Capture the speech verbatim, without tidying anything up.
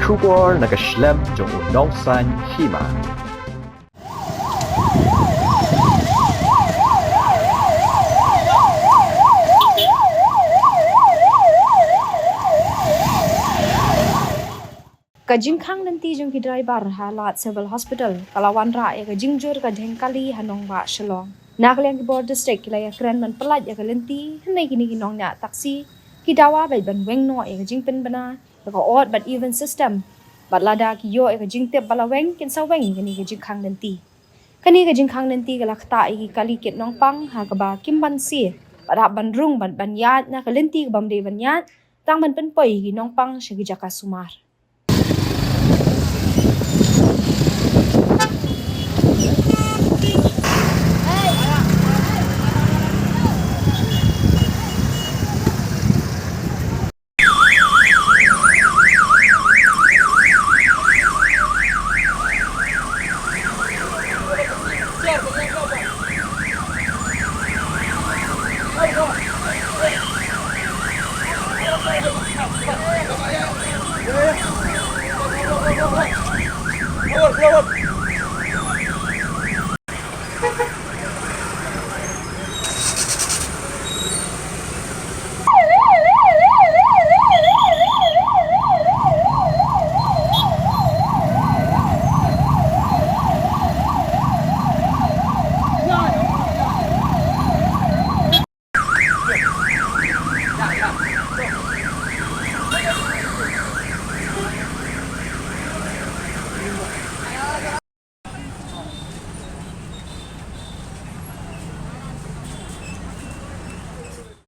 Khubor na ka shlem jong u nongsan hima. Ka jingkhang lynti jong ki driver ha Lad Civil Hospital ka la wanrah ïa ka jingjur ka dheng kali ha nongbah Shillong. Na ka liang ki bor district ki la ïakren ban pyllait ïa ka lynti hynrei kine ki nongñiah taxi ki dawa bad ban weng noh ïa ka jingpynbna ïa ka odd bad even system. Bad lada ki ïoh ïa ka jingtip ba la weng kin sa weng ïa kane ka jingkhang lynti. Kane ka jingkhang lynti ka la ktah ïa ki kali kit nongpang ha kaba kim banse bad hap ban rung bad ban ïaid na ka lynti ka bym dei ban ïaid tang ban pynpoi ïa ki nongpang sha ki jaka sumar.